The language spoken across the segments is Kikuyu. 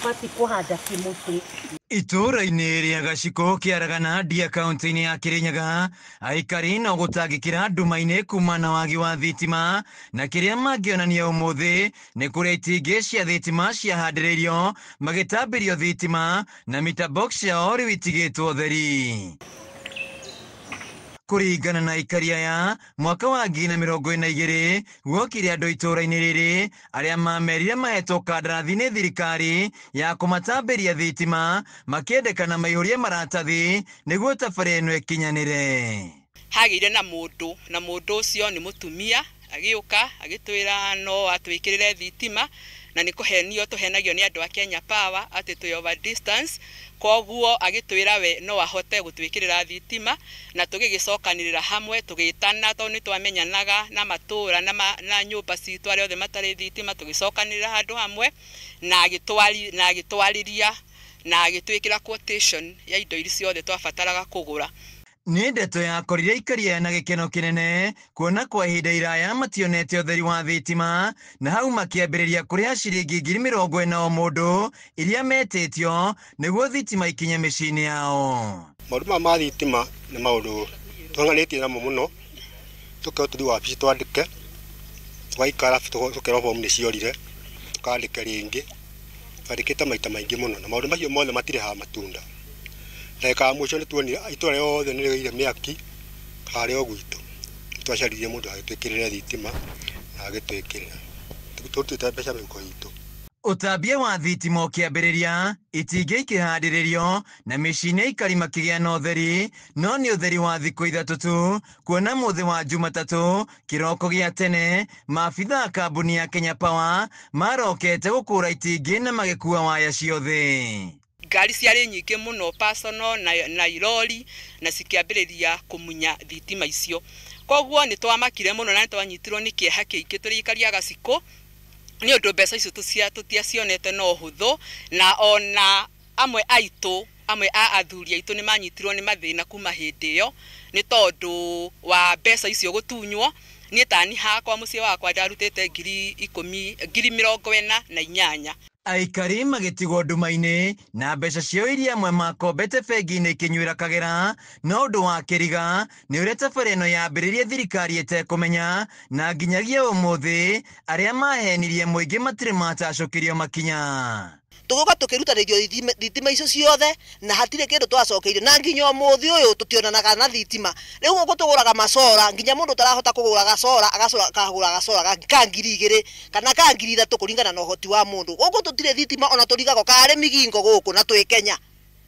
Tũbatiĩ kũhanda kĩmũtĩ. Itũũra-inĩ rĩa Gacikũ kĩaragana Ndia kaunti-inĩ ya Kirinyaga, aikari no gũtangĩkĩra nduma-inĩ kuma na wagi wa thitima, na kĩrĩa mangĩonania ũmũthĩ nĩ kũrĩa itingĩ cia thitima ciahandĩrĩirio magĩtambĩrio thitima na mita box ciao rĩu itigĩtwo theri. Kũringana na aikari aya, mwaka wa 2022 guokire andũ itũũra-inĩ rĩrĩ arĩa mamerire mahetwo kandarathi nĩ thirikari ya kũmatambĩria thitima, makĩendekana maihũrie maratathi nĩguo tabarĩra ĩno ĩkinyanĩre. Hagĩire na mũndũ, na mũndũ ũcio nĩ mũtumia, agĩũka agĩtwĩra no atwĩkĩrĩre thitima, na nĩ kũhenio tũhenagio nĩ andũ a Kenya Power atĩ twĩ over distance, koguo agĩtwĩra we no ahote gũtwĩkĩrĩra thitima, na tũgĩgĩcokanĩrĩra hamwe tũgĩtana tondũ nĩ twamenyanaga na matũũra na nyũmba citũ arĩa othe matarĩ thitima, tũgĩcokanĩrĩra handũ hamwe na agĩtwarĩria na agĩtwĩkĩra quotation ya indo iria ciothe twabataraga kũgũra. Nĩ ndeto yakorire aikari aya na gĩkeno kĩnene kuona kwa ihinda iraya mationete ũtheri wa thitima, na hau makĩambĩrĩria kũrĩha ciringi 40,000 o mũndũ iria metĩtio nĩguo thitima ikinye mĩciĩ-inĩ yao. Maũndũ maya ma thitima nĩ maũndũ tũhanganĩtie namo mũno, tũkerwo tũthiĩ wabici twandĩke, tũgaikara tũkerwo bomu nĩ ciorire, tũkandĩke rĩngĩ, twandĩkĩte maita maingĩ mũno, na maũndũ macio mothe matirĩhaga matunda. Ndagĩka ya mũico nĩ tuonire itũũra rĩothe nĩ rĩgĩire mĩaki harĩa o gwitũ, twacaririe mũndũ agĩtwĩkĩrĩra thitima na agĩtwĩkĩrĩra, tũrutĩte mbeca mĩhuko itũ. Ũtambia wa thitima ũkĩambĩrĩria, itingĩ ikĩhandĩrĩrio na mĩciĩ-inĩ aikari makĩgĩa na ũtheri, no nĩ ũtheri wa thikũ 3 tu, kuona mũthĩ wa Jumatatũ kĩroko gĩa tene maabitha a kambuni ya Kenya Power marokete gũkũra itingĩ na magĩkua waya ciothe. Ngari ciarĩ nyingĩ mũno personal na irori, na cikĩambĩrĩria kũmunya thitima icio. Koguo nĩ twamakire mũno na nĩ twanyitirwo nĩ kĩeha kĩingĩ tũrĩ aikari a Gacikũ, nĩ ũndũ mbeca icio tũtiacionete no ũhũthũ, na ona amwe aitũ, amwe a athuri aitũ nĩ manyitirwo nĩ mathĩna kuma hĩndĩ ĩyo nĩ tondũ wa mbeca icio gũtunywo. Niĩ tani hakwa mũciĩ wakwa ndarutĩte 10,000, 48,000. Aikari magĩtigwo nduma-inĩ na mbeca ciao iria amwe makombete bengi-inĩ ikĩnyuĩra kagera, no ũndũ wa kĩriga nĩ ũrĩa tabarĩra ĩno yambĩrĩirie thirikari ĩtekũmenya, na nginyagia ũmũthĩ arĩa mahenirie mũingĩ matirĩ matacũkĩrio makinya. Tũgũka tũkĩrutanĩrio thitima icio ciothe na hatirĩ kĩndũ twacokeirio, na nginya ũmũthĩ ũyũ tũtionanaga na thitima. Rĩu gũkũ tũgũraga macora, nginya mũndũ ũtarahota kũgũra gacora akagũra gacora ka 2,000 kana ka 3,000 kũringana na ũhoti wa mũndũ. Gũkũ tũtirĩ thitima ona tũrigagwo karĩ migingo gũkũ, na twĩ Kenya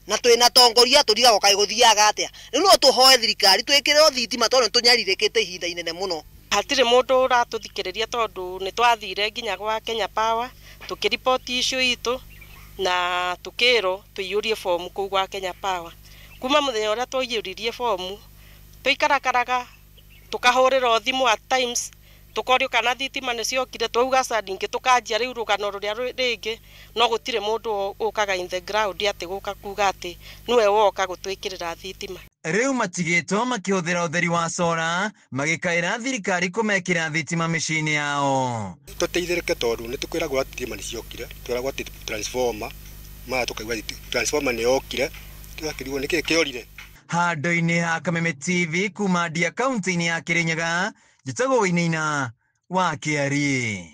na twĩ na tongoria tũrigagwo kaĩ gũthiaga atĩa. Rĩu no tũhoe thirikari twĩkĩrĩrwo thitima tondũ nĩtũnyarirĩkĩte ihinda inene mũno. Hatirĩ mũndũ ũratũthikĩrĩria tondũ nĩtwathire nginya gwa Kenya Power tũkĩriboti issue itũ na tũkĩrwo tũiyũrie fomu kũu gwa Kenya Power. Kuma mũthenya ũrĩa twaiyũririe fomu tũikarakaraga tũkahũrĩrwo thimũ at times tũkorio kana thitima nĩ ciokire, twauga aca ningĩ tũkanjia rĩu rũgano rũrĩa rĩngĩ, no gũtirĩ mũndũ ũkaga in the ground atĩ gũka kuga atĩ nĩwe woka gũtwĩkĩrĩra thitima. Rĩu matigĩtwo makĩhũthĩra ũtheri wa cora magĩkaĩra thirikari kũmekĩra thitima mĩciĩ-inĩ yao. Tũteithĩrĩke tondũ nĩ tũkwĩragwo atĩ thitima nĩ ciokire, twĩragwo atĩ transformer maya tũkaigua transformer nĩ yokire, tũgakĩrigwo nĩkĩĩ kĩorire. Handũ-inĩ ha Kameme TV kuma Ndia kaunti-inĩ ya Kirinyaga, njĩtagwo Wainaina wa Kĩariĩ.